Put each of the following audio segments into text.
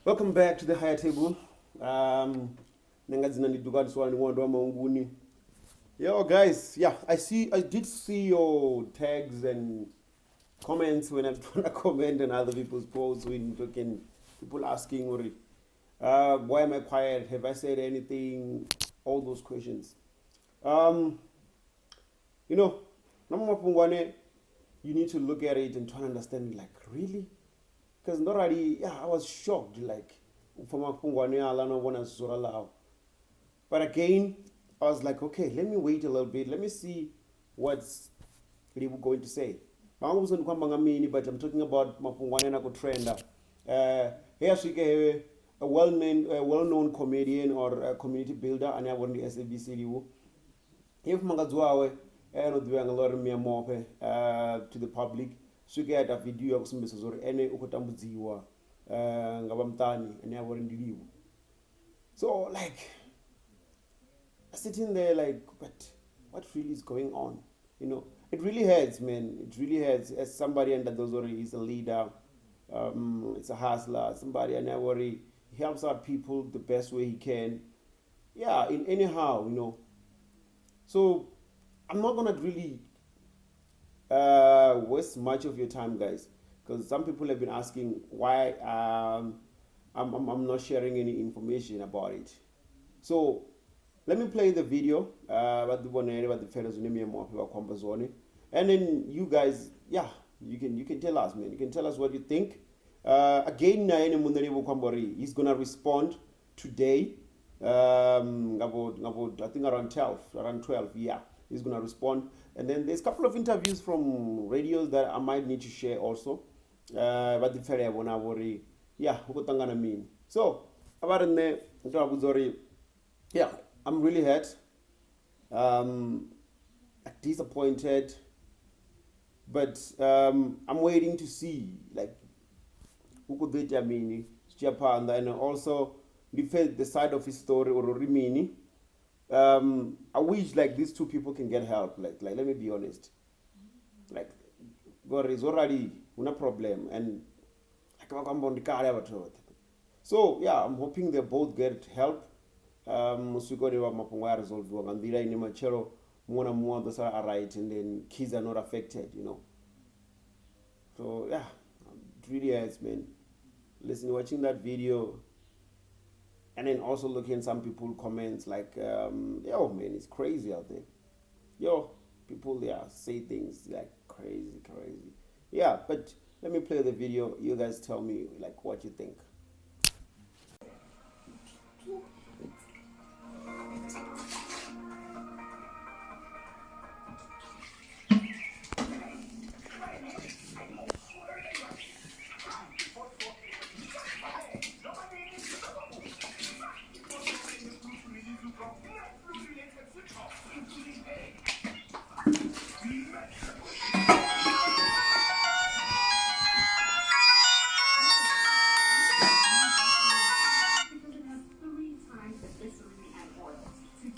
Welcome back to the higher table. Nṋe nga dzina ndi Dukani Swani ṅwando wa Maunguni. Yo guys, yeah, I did see your tags and comments when I'm trying to comment on other people's posts when looking people asking or why am I quiet? Have I said anything? All those questions. You know, number you need to look at it and try to understand, like, really? Because not really, yeah, I was shocked, like, but again, I was like, okay, let me wait a little bit. Let me see what's Libu going to say. But I'm talking about mafhungo ane a khou trenda. He a swike a well-known comedian or a community builder ane a vha uri ndi SABC Livhu. He mufumakadzi wawe no ḓivhea nga ḽa uri Mia Mofhe to the public, swike a ita video ya ku sumbedzisa uri ene u khou tambudziwa nga vha muṱani ane a vha uri ndi Livhu. So like sitting there like, but what really is going on? You know, it really hurts, man. It really hurts as somebody under those already is a leader, it's a hustler, somebody and I worry he helps out people the best way he can. Yeah, in anyhow, you know. So I'm not gonna really waste much of your time, guys, because some people have been asking why I'm not sharing any information about it. So let me play the video about the one about the fellows and then you guys, yeah, you can tell us, man. You can tell us what you think. Again, he's gonna respond today. About I think around 12, yeah, he's gonna respond. And then there's a couple of interviews from radios that I might need to share also. But the fellow, yeah, so yeah, I'm really hurt, disappointed, but I'm waiting to see like who could do it, and also the side of his story or Rimini. I wish like these two people can get help. Like let me be honest. Like God is already no problem, and so yeah, I'm hoping they both get help. Right, and then kids are not affected, you know. So yeah, it really hurts, man. Listen, watching that video, and then also looking at some people comments like, yo man, it's crazy out there. Yo, people, yeah, say things like crazy. Yeah, but let me play the video. You guys tell me like what you think.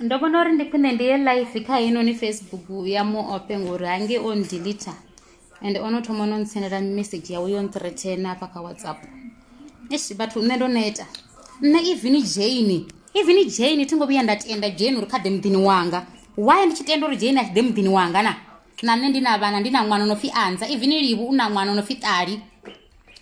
Ndo vhona uri ndi khwine ndi ye live kha inoni Facebook ya Muofhe ngori hange on delete and ono thoma no ntsendela message yawe yo nthreaten afha kha WhatsApp. Eish vhathu nṋe ndo neta. Nṋe even Jane thi ngo vhuya nda tenda Jane uri kha ḓe muḓini wanga. Why ndi tshi tenda uri Jane a tshi ḓe muḓini wanga na? Na nṋe ndi na vhana, ndi na ṅwana no pfi Anza, even Livhu u na ṅwana no pfi Tali.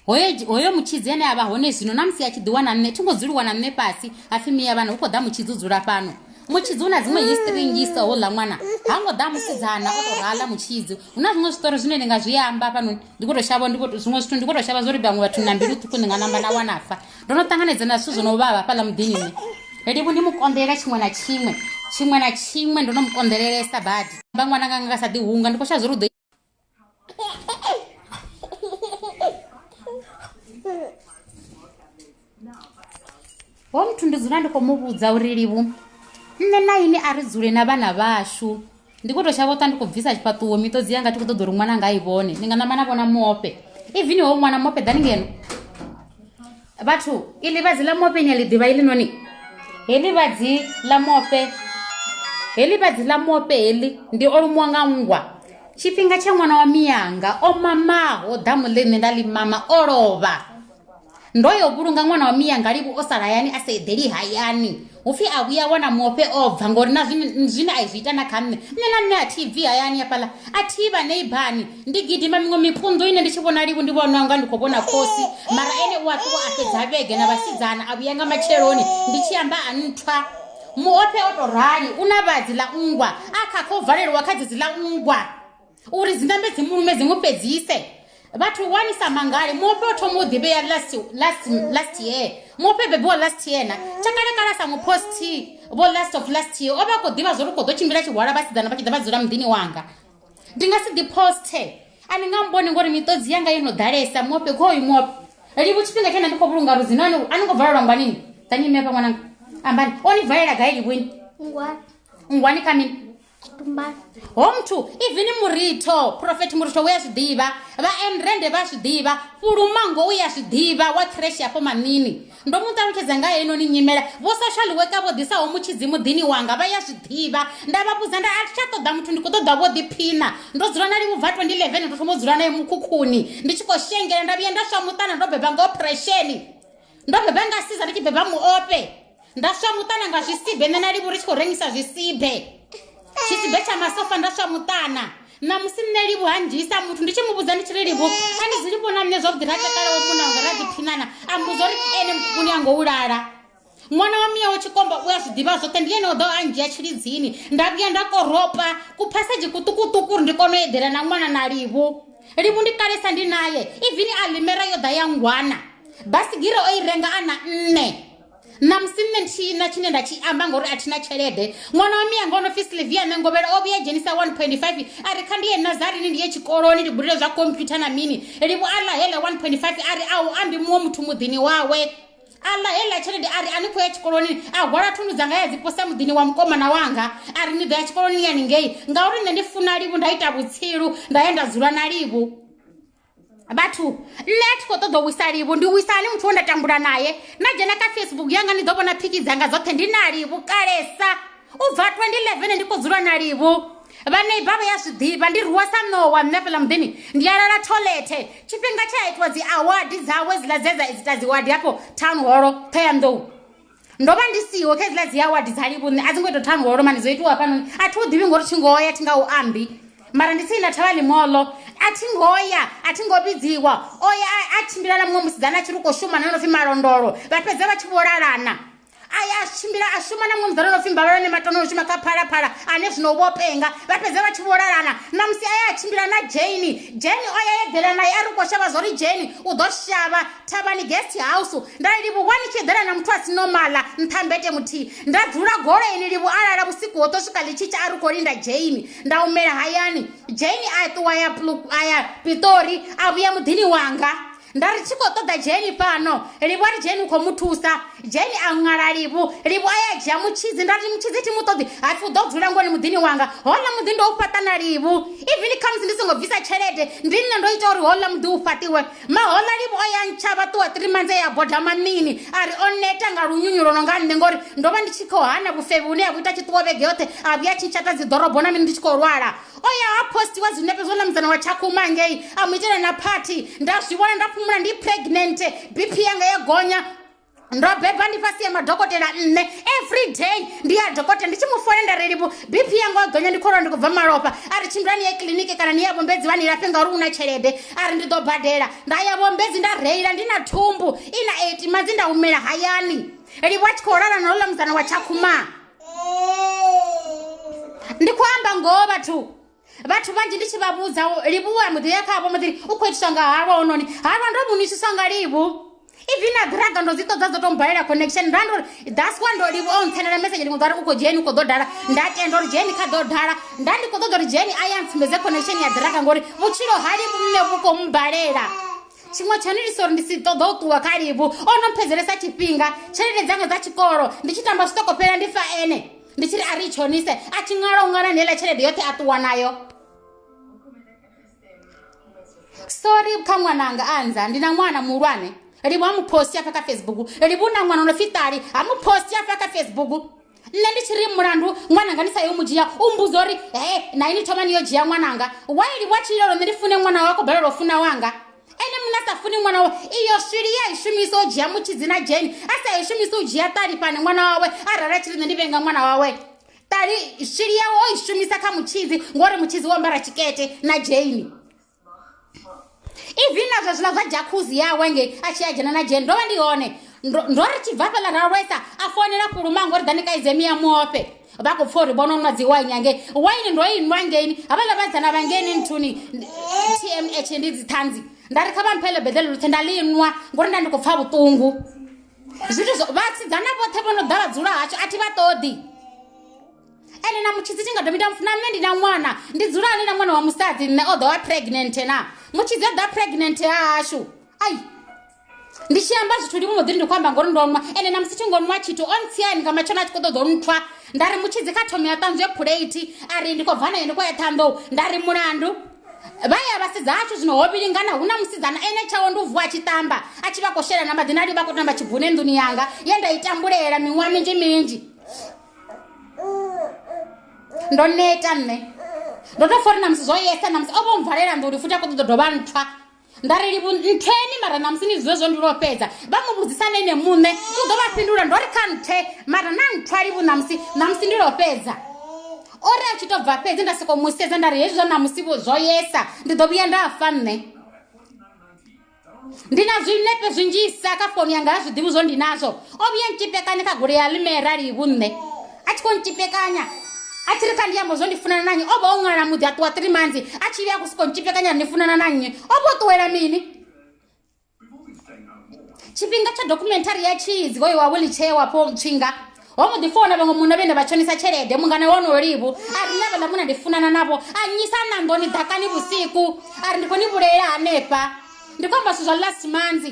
Hoyo mutshidzi ane avha hone zwino na musi a tshi ḓiwana nṋe thi ngo dzuliwa na nṋe fhasi hapfi miya vhana hu khou ḓa mutshidzi u dzula fhano. Mutshidzi u na dziṅwe history nnzhisa houḽa ṅwana ha ngo ḓa musidzana o tou rala mutshidzi. Hu na zwiṅwe zwiṱori zwine ndi nga zwi amba hafhanoni ndi khou tou shavha, zwiṅwe zwithu ndi khou tou shavha zwo ri vhaṅwe vhathu na mbilu ṱhukhu ndi nga namba na wana fa. Ndo no ṱanganedza na zwithu zwo no vhavha hafhaḽa muḓini nṋe. Livhu ndi mu konḓelela tshiṅwe na tshiṅwe, tshiṅwe na tshiṅwe ndo no mu konḓelelesa badi. Vha ṅwana nga sa ḓi hunga ndi khou shavha zwo ri u ḓo ho muthu ndi dzula ndi khou mu vhudza uri Livhu nṋe na ini a ri dzule na vhana vhashu. Ndi khou tou shavha u ṱwa ndi khou bvisa tshifhaṱuwo miṱodzi yanga thi khou ṱoḓa uri ṅwana nga i vhone. Ni nga ṋamba na vhona Muofhe, even ho ṅwana Muofhe ḓani ngeno. Vhathu iḽi vhadzi ḽa Muofhe ni a ḽi ḓivha iḽi noni? Heḽi vhadzi ḽa Muofhe, heḽi vhadzi ḽa Muofhe heḽi ndi o lumiwa nga nngwa. Tshifhinga tsha ṅwana wa miyanga o mamaho ḓamu ḽe nṋe nda ḽi mama o lovha. Ndo yo vhulunga ṅwana wa miyanga Livhu o sala hayani a sa eḓeli hayani. Hupfi a vhuya wana muofhe o bva ngori na zwine a zwi ita na kha nṋe. Nṋe na nṋe a thi bvi hayani hafhaḽa. A thi vha neibani. Ndi gidima miṅwe mipunḓu ine ndi tshi vhona Livhu ndi vhona unga ndi khou vhona khosi. Mara ene u a ṱuwa a fhedza vhege na vhasidzana a vhuya nga matsheloni ndi tshi amba a nthwa. Muofhe o to rali u na vhadzi ḽa nngwa a khakha u valelwa kha dzedzi ḽa nngwa uri dzi ṋambe dzi mulume dzi mu fhedzise. Vhathu wani sa mangali muofhe o thoma u ḓivhea last year. Muofhe bebiwa last year na tshakalekale sa muposti vho last of last year o vha khou ḓivha zwori u khou ḓo tshimbila tshihwala vhasidzana vha tshi ḓa vha dzula muḓini wanga. Ndi nga si ḓi poste a ni nga mboni ngori miṱodzi yanga yo no ḓalesa. Muofhe khoyu muofhe Livhu tshifhinga tshena ndi khou vhulunga rudzino a ni ngo valelwa ngwanini ḓani mme hafha ṅwananga ambani o ni valela gai Livhuini? Ngwani. Ngwani kha mini? Tshitumbani. Ho muthu even Muritho Prophet Muritho u ya zwi ḓivha, vha Enrende vha zwi ḓivha, Fhulumango u ya zwi ḓivha wa creche hafho Maṋini. Ndo mu ṱalutshedza nga heinoni nyimela. Vho social worker vho ḓisaho mutshidzi muḓini wanga vha ya zwi ḓivha. Nda vha vhudza nda a thi tsha ṱoḓa muthu ndi khou ṱoḓa vho ḓiphina. Ndo dzula na Livhu bva 2011 ndo thoma u dzula naye mukhukhuni ndi tshi khou shengela nda vhuya nda swa muṱana ndo beba nga operation. Ndo beba nga siza ndi tshi beba muofhe. Nda swa muṱana nga zwisibe nṋe na Livhu ri tshi khou rengisa zwisibe. Tshisibe tsha masofa nda swa muṱana. Ṋamusi nṋe Livhu ha ndzhiisa muthu ndi tshi mu vhudza ndi tshi ri Livhu a ndi dzuli vhona nṋe zwavhuḓi ra takala wo munna wanga ra ḓiphinana a mmbudza uri ene mukhukhuni a ngo u lala. Ṅwana wa miya wa tshikomba u a zwi ḓivha zwoṱhe ndi ene o ḓo a ndzhia tshilidzini nda vhuya nda koropa kuphasedzhi kuṱukuṱuku uri ndi kone u eḓela na ṅwana na Livhu. Livhu ndi kalesa ndi naye even a limera yo ḓa ya ngwana. Basigiri o i renga a na nṋe. Ṋamusi nṋe thina tshine nda tshi amba ngori a thina tshelede. Ṅwana wa miyanga o no pfi Sylvia Ṋengovhela o vhuya dzhenisa 1.5 a ri kha ndi ye Nazarini ndi ye tshikoloni ndi gudele zwa computer na mini. Livhu a ḽa heiḽa 1.5 a ri a u ambi muṅwe muthu muḓini wawe. A ḽa heiḽa tshelede a ri a ni khou ya tshikoloni a hwala thundu dzanga ya dzi posa muḓini wa mukomana wanga a ri ni ḓo ya tshikoloni ya ningei ngauri nṋe ndi funa Livhu nda ita vhutsilu nda ya nda dzula na Livhu. Vhathu nṋe a thi khou ṱoḓa u wisa Livhu ndi wisa hani muthu we nda tambula naye. Na dzhena kha Facebook yanga ni ḓo vhona phiki dzanga dzoṱhe ndi na Livhu kalesa u bva 2011 ndi khou dzula na Livhu. Vhaneiba vha ya zwi ḓivha ndi rwiwa sa ṋowa nṋe fhaḽa muḓini ndi a lala toilet tshifhinga tshe a itiwa dzi award dzawe dziḽa dze dza ita dzi award hafho town hall Ṱhohoyanḓou. Ndo vha ndi siho kha hedziḽa dzi award dza Livhu nṋe a dzi ngo ita town hall mani dzo itiwa hafhanoni a thi u ḓivhi ngori thi ngo ya thi nga u ambi mara ndi tsini na thavha ḽimoḽo a thi ngo ya a thi ngo vhidziwa. O ya a tshimbila na muṅwe musidzana a tshi ri u khou shuma na no pfi Malondolo vha fhedza vha tshi vho lalana. A ya a tshimbila a shuma na muṅwe musidzana no pfi Mbalolwane Matano no shuma kha Phalaphala ane zwino vho penga vha fhedza vha tshi vho lalana. Ṋamusi a ya a tshimbila na Jane. Jane o ya eḓela naye a ri u khou shavha zwa uri Jane u ḓo shavha thavhani guest house. Nda ri Livhu wani tshi eḓela na muthu a si nomala nṱha mbete muthihi. Nda dzula goloini Livhu a lala vhusiku hoṱhe u swika ḽi tshi tsha a ri khou linda Jane. Nda humela hayani Jane a ṱuwa a ya Pitori a vhuya muḓini wanga. Nda ri tshi khou ṱoḓa Jane fhano Livhu a ri Jane u khou mu thusa. Jane a ṅwala Livhu. Livhu a ya dzhia mutshidzi nda ri mutshidzi thi mu ṱoḓi hapfi u ḓo dzula ngoni muḓini wanga. Houḽa muḓi ndo u fhaṱa na Livhu even khamusi ndi songo bvisa tshelede ndi nṋe ndo ita uri houḽa muḓi u fhaṱiwe. Mahoḽa Livhu o ya ntsha vha ṱuwa 3 months ya boda Maṋini a ri o neta nga lunyunyu lwo no nga nṋe ngori ndo vha ndi tshi khou hana vhufevhi hune a vhu ita tshi ṱuwa vhege yoṱhe a vhuya tshi tshata dzi ḓorobo na mini ndi tshi khou lwala. O ya ha postiwa zwinepe zwo ḽa musidzana wa Tshakhuma ngei a mu itela na party nda zwi vhona nda fhumula ndi pregnant BP yanga ya gonya. Ndo beba ndi fhasi ya madokotela nṋe every day ndi ya dokotela ndi tshi mu fola nda ri Livhu BP yanga o gonya ndi khou lwala ndi khou bva malofha a ri tshimbilani ye kiḽiniki kana ni ya Vhombedzi vha ni lafhe ngauri u na tshelede a ri ndi ḓo badela. Nda ya Vhombedzi nda reila ndi na thumbu i na 8 months nda humela hayani. Livhu a tshi khou lala na houḽa musidzana wa Tshakhuma. Ndi khou amba ngoho vhathu. Vhathu vhanzhi ndi tshi vha vhudza Livhu wa muḓi ya khavho muḓini u khou itiswa nga halwa hononi. Halwa ndo vhu nwisiswa nga Livhu. Even na ḓiraga ndo dzi ṱoḓa dzo to mbalela connection nda ndo ri that's why ndo Livhu o ntsendela message ḽiṅwe ḓuvha uri u khou Jane u khou ḓo dala nda tenda uri Jane kha ḓo dala nda ndi khou ṱoḓa uri Jane a ya ntsumbedze connection ya ḓiraga ngori vhutshilo ha Livhu nṋe vhu khou mbalela. Tshiṅwe tsha ndilisa uri ndi si ṱoḓa u ṱuwa kha Livhu o no mpfhedzelesa tshifhinga tshelede dzanga dza tshikolo ndi tshi tamba zwiṱokofela ndi fa ene ndi tshi ri a ri tshonise a tshi ṅala u ṅala heiḽa tshelede yoṱhe a ṱuwa nayo. Sorry kha ṅwananga anza ndi na ṅwana muhulwane Livhu ha muphosti hafha kha Facebook. Livhu na ṅwana no pfi Ṱali ha muphosti hafha kha Facebook. Nṋe ndi tshi ri mulandu ṅwananga ndi sa yo mu dzhia u mmbudza uri he na ini thoma ni yo dzhia ṅwananga. Why Livhu a tshi lilela uri nṋe ndi fune ṅwana wawe a khou balelwa u funa wanga. Ene munna sa funi ṅwana wawe iyo swili ya i shumisa u dzhia Mutshidzi na Jane, a sa i shumisi u dzhia Ṱalifhani ṅwana wawe arali a tshi ri nṋe ndi vhenga ṅwana wawe. Ṱali swili yawe o i shumisa kha Mutshidzi ngori Mutshidzi wo ambara tshikete na Jane. Even na zwa zwiḽa zwa jacuzzi yawe ngei a tshi ya dzhena na Jane ndo vha ndi hone. Ndo ri tshi bva fhaḽa ra lwesa a founela Fhuluma ngori ḓani kaidze Mia Muofhe vha khou pfha uri vho no nwa dzi waini hangei. Waini ndo i nwa ngeini havhaḽa vhasidzana vha ngeini nthuni TMH ndi dzi ṱhanzi. Nda ri kha vha mphe ḽo beḓelo ḽoṱhe nda ḽi nwa ngori nda ndi khou pfha vhuṱungu. Zwithu zwo vhasidzana vhoṱhe vho no ḓa vha dzula hashu a thi vha ṱoḓi. Ene na Mutshidzi thi nga dovhi nda mufuna, nṋe ndi na ṅwana, ndi dzula hani na ṅwana wa musadzi nṋe o ḓo vha pregnant na. Mutshidzi o ḓa pregnant hashu. Ai ndi tshi amba zwithu ndi muḓi ndi khou amba ngori ndo nwa, ene na musi thi ngo nwa tshithu o ntsiani nga matshelo a tshi khou ṱoḓa u nthwa. Nda ri Mutshidzi kha thome ya ṱanzwe phuleithi, a ri ndi khou bva naye ndi khou ya Ṱhohoyanḓou. Nda ri mulandu vha ya vhasidza hashu zwino ho vhilingana, hu na musidzana ene tshawe ndi u vuwa a tshi ṱamba a tshi vha khou shela na maḓi na livha khou tamba tshibune nḓuni yanga ye nda i tambulela miṅwaha minzhi minzhi. Ndo neta nṋe, ndo tou pfha uri namusi zwo yesa, namusi o vho mvalela nḓuni futhi a khou ṱoḓa u dovha nthwa. Nda ri Livhu nthweni mara namusi ni dzule zwo ndi lwo fhedza. Vha mu vhudzisa na ene muṋe u ḓo vha fhindula, ndo ri kha nthwe mara na nthwa Livhu namusi, namusi ndi lwo fhedza. O ri a tshi tou bva fhedzi nda sokou mu sedza nda ri hezwi zwa namusi zwo yesa ndi ḓo vhuya nda fa nṋe. Ndi na zwinepe zwinzhisa kha founu yanga ha zwiḓivhi zwo ndi nazwo. O vhuya ntshipekanya kha goloi ya Limera Livhu nṋe a tshi khou ntshipekanya a tshi ri kha ndi amba zwo ndi funana na nnyi, o vha o ṅwala muḓi a ṱuwa 3 months a tshi vhuya a khou sokou ntshipekanya ri ni funana na nnyi, o vha o ṱuwela mini? Tshifhinga tsha documentary ya Tshidzi hoyo wa wheelchair wa fho Ntswinga ho mbo ḓi founa vhaṅwe munna vhene vha tshonisa tshelede mungana wa wonoyo Livhu a ri nṋe vhaḽa munna ndi funana navho, a nnyisa ṋanḓoni ḓakani vhusiku a ri ndi khou ni vhulayela hanefha. Ndi khou amba zwithu zwa last month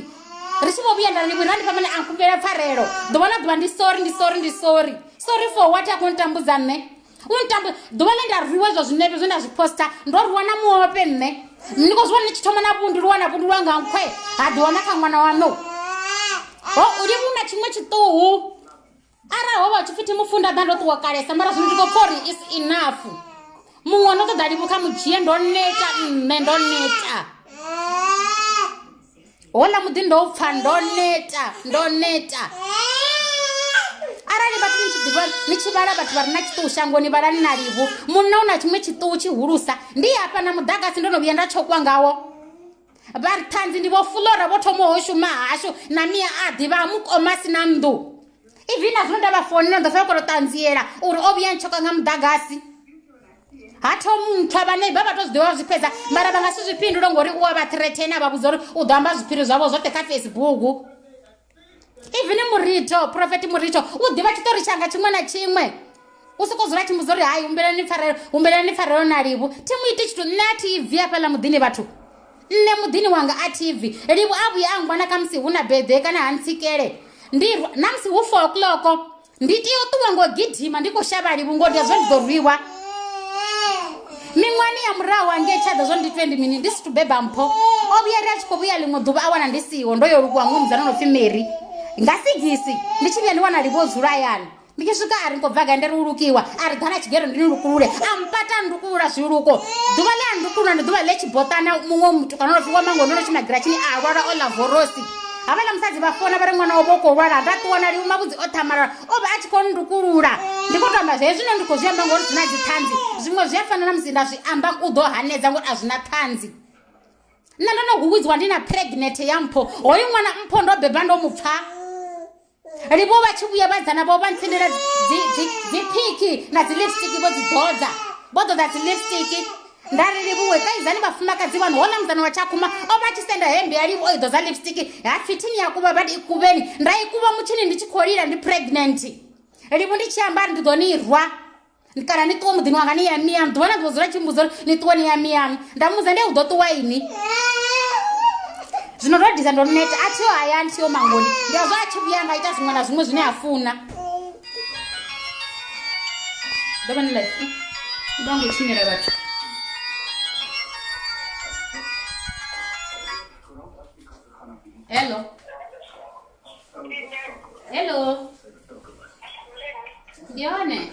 ri tshi vho vhuya nda ri ni vhuya ndi fhambane a nkhumbela pfarelo ḓuvha na ḓuvha ndi sorry ndi sorry ndi sorry sorry for what a khou ntambudza nṋe u ntambu ḓuvha ḽe nda rwiwa zwa zwinepe zwe nda zwi posta ndo rwiwa na muope nṋe ndi khou zwi vhona ndi tshi thoma na vhundu luwana vhundu lwa nga nkhwe ha ḓi wana kha ṅwana waṋu ho Livhu na tshiṅwe tshiṱuhu arali ho vha tshi pfi thi mufunda ḓa ndo ṱuwa kalesa mara zwino ndi khou pfha uri is enough. Muṅwe no ṱoḓa Livhu kha mudzhie, ndo neta nṋe, ndo neta houḽa muḓi ndo pfha ndo neta, ndo neta. Arali vhathu ni tshi ḓivha ni tshi vhala vhathu vha re na tshiṱuhu shangoni vhalani na Livhu, munna u na tshiṅwe tshiṱuhu tshihulusa ndi hafha na muḓagasi ndo no vhuya nda tshokwa ngawo. Vha ri ṱhanzi ndi vho Flora vho thomaho shuma hashu na Mia a ḓivha mukomasi na nnḓu. Even na zwino nda vha founela ndo pfa vha khou tou ṱanziela uri o vhuya ntshoka nga muḓagasi. Ha thomi nthwa vhane vha vha to zwi ḓivha zwi fhedza mara vha nga si zwi fhindule ngori u a vha threaten a vha vhudza uri u ḓo amba zwiphiri zwavho zwoṱhe kha Facebook. Even Murito, Prophet Murito u ḓivha tshiṱori tshanga tshiṅwe na tshiṅwe. U sokou dzula tshi mbudza uri hai humbelani pfarelo, humbelani pfarelo na Livhu. Thi mu iti tshithu nṋe a thi bvi hafhaḽa muḓini vhathu. Nṋe muḓini wanga a thi bvi. Livhu a vhuya a ngwana khamusi hu na birthday kana ha ntsikele. Ndi na musi hu 4 o'clock ndi tea u ṱuwa ngo gidima ndi khou shavha Livhu ngori ndi zwo ndi ḓo rwiwa. Miṅwahani ya murahu hangei tsha ḓo zwo ndi 20 mini ndi si beba Mpho. O vhuya ri a tshi khou vhuya ḽiṅwe ḓuvha a wana ndi siho ndo yo lukiwa muṅwe mudzana no pfi Mary nga sigisi ndi tshi vhuya ndi wana Livhu o dzula hayani. Ndi tshi swika a ri ndi khou bva gai nda ri u lukiwa a ri ḓana tshigero ndi ni lukulule a mpata a ndukulula zwiluko. Ḓuvha ḽe a ndukulula ndi ḓuvha ḽe tshibotana muṅwe mutukana no pfi wa mango ndo no shuma giratshini a lwala o ḽa vorosi. Havhaḽa musadzi vha founa vha ri ṅwana wavho u khou lwala nda ṱuwa na Livhu mavhudzi o ṱhamalala o vha a tshi khou ndukulula. Ndi khou tou amba hezwi no ndi khou zwi amba ngori zwi na dzi ṱhanzi zwiṅwe zwi a fana na musi nda zwi amba u ḓo hanedza ngori a zwi na ṱhanzi. Nṋe ndo no huwidziwa ndi na pregnant ya Mpho, hoyu ṅwana Mpho ndo beba ndo mu pfha. Livhu vha tshi vhuya vhasidzana vho vha ntsendela dzi phiki na dzi lipstick vho dzi ḓodza vho ḓodza dzi lipstick. Nda ri Livhuwe kaidzani vhafumakadzi vhanu houḽa mudzana wa Tshakhuma o vha a tshi senda hemmbe ya Livhu o i ḓodza lipstick ha pfi thini ya kuvha vha i kuvheni nda i kuvha mutshini ndi tshi khou lila ndi pregnant. Livhu ndi tshi amba ri ndi ḓo ni rwa kana ni ṱuwe muḓini wanga ni ya miyanu ḓuvha na ḓuvha dzula tshi mbudza uri ni ṱuwe ni ya miyanu nda mudza ndi u ḓo ṱuwa ini. Zwino ndo disa ndo neta a thiho hayani thiho mangoni ndi azwo a tshi vhuya nga ita zwiṅwe na zwiṅwe zwine a funa. Ndo vha ni life ndo ngo tshinyela vhathu. Hello. Hello. Ndi hone.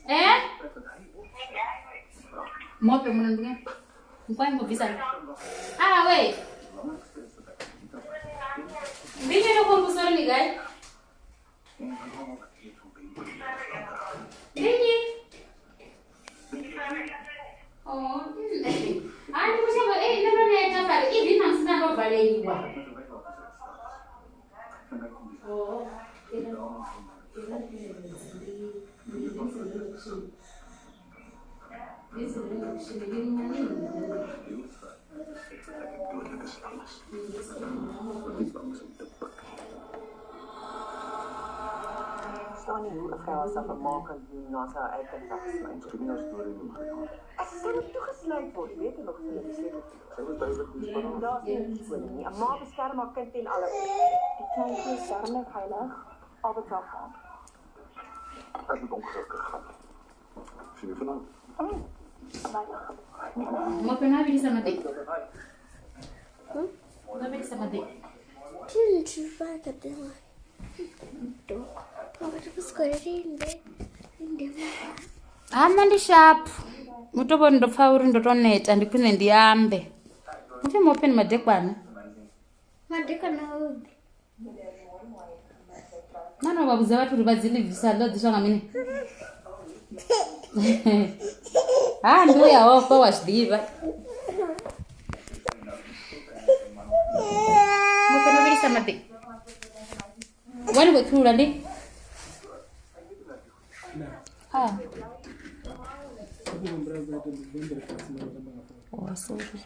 Eh? Mope muna ndi. Nkwai ngobvisa. Ah we. Ndinye ndokumbusa uri gai. Ndinye. Oh. Andi kuchava eh ndo neta pari ivi namusina ndovaleiwa. Oh. Verstaan nie hoe 'n vrou haarself vermaak kan doen na sy haar eie kind weggesluit het. Toe nie haar storie nie, Marianne. As sy moet toegesluit word, beter nog as hulle die sleutel verloor. Sy was duidelik moes Daar's nie skole nie. 'n Ma beskerm haar kind ten alle. Die kleintjie is darm nou veilig. Albei gaan. Ek moet ongelukkig gaan. Sien jou vanaand. Mopena abilisa mate. Unabilisa mate. Hana ndi sharp. Mutobo ndo pfa uri ndo toneta ndi khwine ndi ambe. Mupfi mopeni madekwana. Madekwana upi? Nana vha vhudza vhathu uri vha dzi livhisa ḽo ḓiswa nga mini? Ha ndi uya hofha wa zwi ḓivha. Mopeni vhilisa maḓi. Wani khou khulula ndi? Ah. Oh, sorry.